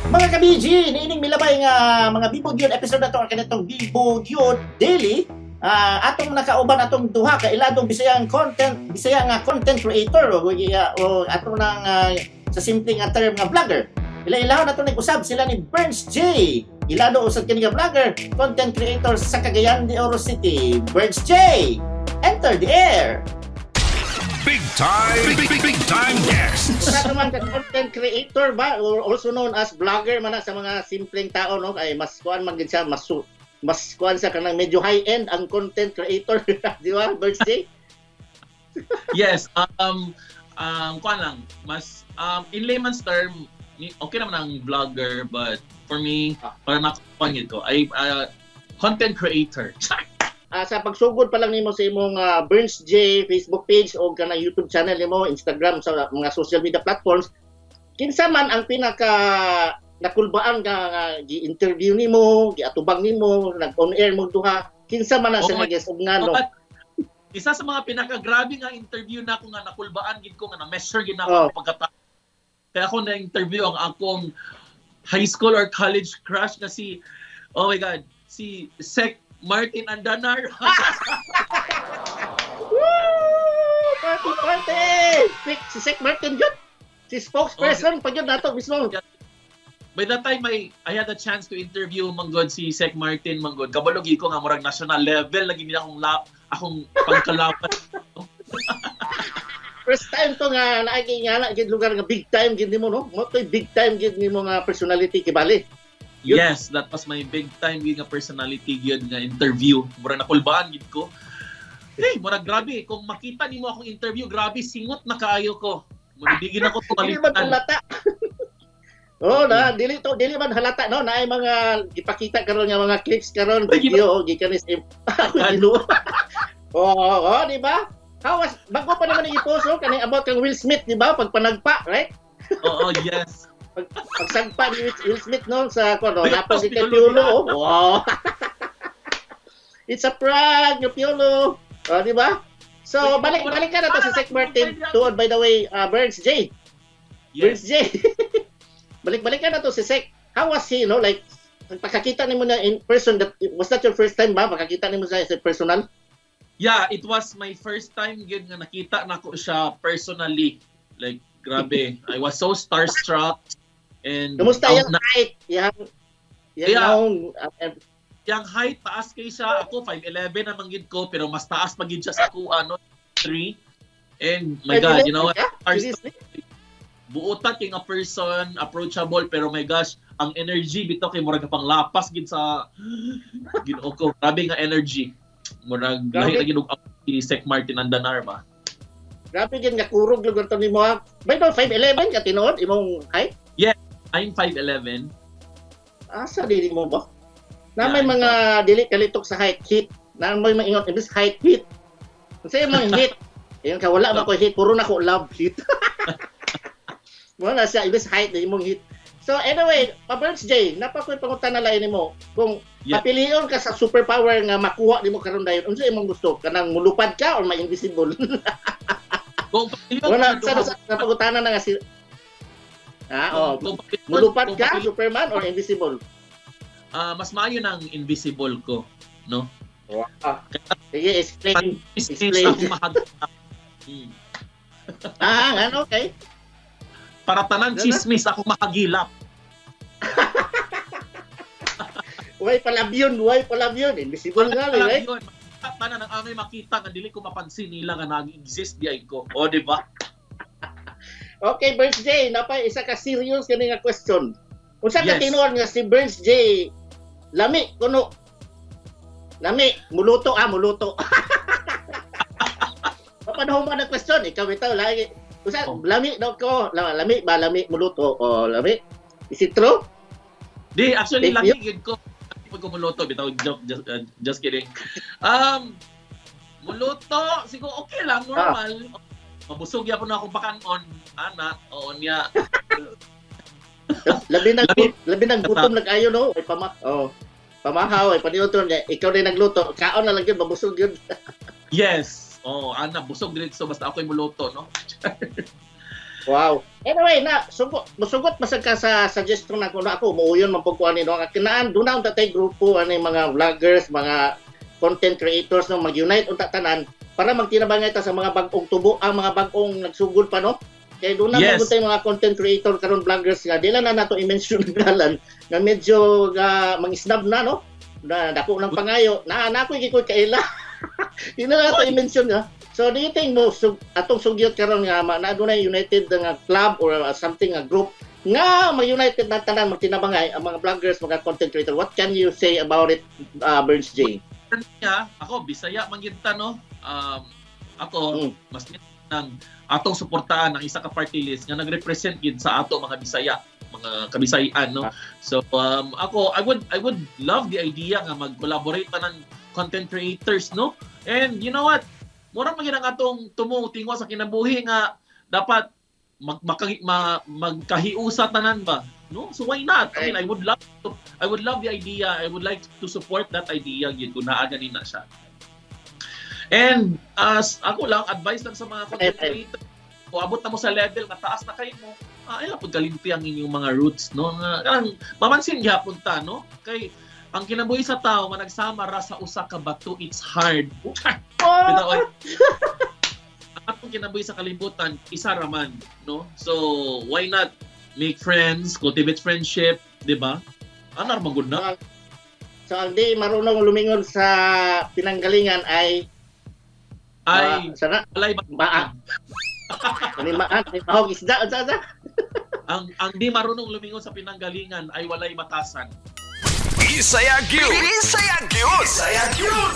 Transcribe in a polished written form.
Mga ka-BG, niining milabay nga mga Bibo Gyud episode na to, ang kanitong Bibo Gyud Daily. Atong nakauban atong duha ka iladong Bisayang content, Bisaya nga content creator o ato nang sa simple nga term nga vlogger. Ila-ilahon nato nag-usab sila ni Burns J. Ilado usab kini nga vlogger, content creator sa Cagayan de Oro City. Burns J, enter the air. Big time, big, big, big time guests. Sa naman ka content creator ba or also known as vlogger man na sa mga simpleng tao, no, ay mas kuan man gid siya, mas kuan sa kanang medyo high end ang content creator, di ba, Burns J? Yes, kuan lang, mas in layman's term, okay naman ang vlogger, but for me, para nakuha ko, ay content creator. Sa pagsugod pa lang nimo sa imong Burns J Facebook page o kanang YouTube channel nimo, Instagram, sa mga social media platforms, kinsa man ang pinaka nakulbaan ka nga gi-interview nimo, giatubang nimo, nag-on air mo duha, kinsa man ang Oh sa my guest ug ngano? But isa sa mga pinakagrabe nga interview na ako nga nakulbaan gid ko nga na-measure gid na ako pagkata. Kaya ako na-interview ang akong high school or college crush na si, oh my God, si Sec Martin Andanar. Woo! Party, party! Quick, si Sec Martin yun. Si spokesperson pa yun nato mismo. By that time I had a chance to interview manggod si Sec Martin manggod. Kabalo gyud ko nga murag national level lagi nila akong lap akong pagkalaban. First time to nga naagi nga na gid lugar nga big time gid nimo, no? Mo to'y big time gid nimo nga personality kibali. Yun. Yes, that was my big time gyud nga personality gyud nga interview. Murag nakulbaan gyud ko. Hey, murag grabe kung makita nimo akong interview, grabe singot na kaayo ko. Murag ako Dili man tumalitan. Halata. Oh, na dili to, dili man halata, no, naay mga gipakita karon nga mga clips karon, Ay, video gikan ni ako Ginoo. Oh, di ba? How was bago pa naman i-post, oh, kaning about kang Will Smith, di ba? Pagpanagpa, right? Oo, yes. Pagsagpa ni Will Smith, no, sa kuno, Ay, napos si kay Piolo. Piolo, oh. Wow. It's a prank, yung Piolo. Oh, di ba? So, balik balik ka na to sa Sec Martin. Tuod, by the way, Burns J. Burns J. Balik-balik ka na to si Sec. How was he, no? Like, pagkakita nimo na in person, that, was that your first time ba? Pagkakita nimo sa personal? Yeah, it was my first time gyud nga nakita nako siya personally. Like, grabe. I was so starstruck. And Kumusta out yung height? Yang naong, yang height, taas kay siya. Ako, 5'11 na gid ko, pero mas taas pa gid siya sa ako, ano, 3. And my God, you know what? Seriously? Buotan kay nga person, approachable, pero my gosh, ang energy bitaw kay murag pang lapas gid sa Ginoo ko. Grabe nga energy. Murag Grabe. lahi ra gid og si Sec Martin Andanar ba. Grabe gid nga kurog lugar to nimo ha. By the way, 5'11 ka tinuod imong height? I'm 5'11. Asa dili mo ba? Na may Yeah, mga dili kalitok sa height hit. Na may maingon imbes height hit. Unsa imong hit? Ingon ka, "Wala man ko hit, puro na ko love hit." Mo na siya imbes height imong hit. So anyway, pa Burns J, napa ko'y pangutana lain nimo. Kung papilion ka sa superpower nga makuha nimo karon dayon, unsa imong gusto? Kanang mulupad ka or ma-invisible? Kung papilion Wala ka sa pangutana na nga si Ah, oh. kung Mulupad kung ka, Superman or invisible? Ah, mas maayo nang invisible ko, no? Wow. Sige, explain. Explain. Explain. Ako mahag. Ah, ano, okay. Para tanan Gana? chismis ako makagilap. Way palabyon, way palabyon. Invisible nga, right? Yun, tanan ang amay makita nga dili ko mapansin nila nga nag-exist di ay ko. O, di ba? Okay, Burns J, napa isa ka serious kani nga question. Unsa ka Yes. tinuod nga si Burns J lami kuno? Lami, muluto ah, muluto. Papanahon mo ang question, ikaw bitaw lagi. Unsa Oh. lami daw ko, lami ba, lami muluto o lami? Is it true? Di, actually, Thank lagi yun ko. Pag muluto, bitaw, joke, just kidding. Muluto, siguro okay lang, normal. Mabusog yapon na akong pakanon, ana, oo niya. Labi nang Lami. Labi nang gutom nag-ayo, no. Ay pama oh. Pamahaw ay paniudto niya. Ikaw din nagluto. Kaon na lang yun, mabusog yun. Yes. Oh, ana, busog diretso basta ako'y muluto, no? Wow. Anyway, na sugot musugot masag ka sa suggestion na ako muuyon man pud ko ani, no. Kinaan duna unta tay grupo ani mga vloggers, mga content creators, no, mag-unite unta tanan para magtinabangay ta sa mga bag-ong tubo, ang mga bag-ong nagsugod pa, no. Kay duna man tay mga content creator karon, vloggers, nga di lang na nato i-mention ang ngalan, nga medyo mang-snub na, no. Na dako ng pangayo na na ako gikoy kaila. Di na nato i-mention nga. So do you think mo atong sugyot karon nga na adunay united nga club or something nga group nga mag-united na tanan, magtinabangay ang mga vloggers, mga content creator? What can you say about it, Burns J? Niya, ako Bisaya man gyud ta, no. Ako mas nang atong suportahan ang isa ka party list nga nagrepresent gid sa ato mga Bisaya, mga Kabisayan, no. So ako I would love the idea nga mag-collaborate tanan content creators, no. And you know what? Mura man gyud ang atong tumo tingwa sa kinabuhi nga dapat magkahiusa tanan ba, no? So why not? I mean, I would love the idea. I would like to support that idea gyud kung naa gani na siya. And as ako lang, advice lang sa mga content creator, kung abot na mo sa level nga taas na kayo mo, ay lang pud kalimti ang inyong mga roots, no, nga kanang mamansin gihapon ta, no, kay ang kinabuhi sa tao managsama ra sa usa ka bato. It's hard. Bitaw, ay, ang atong kinabuhi sa kalibutan isa ra man, no. So why not make friends, cultivate friendship, di ba? Ano ra man gud na. So ang di marunong lumingon sa pinanggalingan ay ay sana walay ba maa. Kani maan, ay mahog isda, unsa unsa? Ang di marunong lumingon sa pinanggalingan ay walay batasan. Bisaya gyud. Bisaya gyud. Bisaya gyud.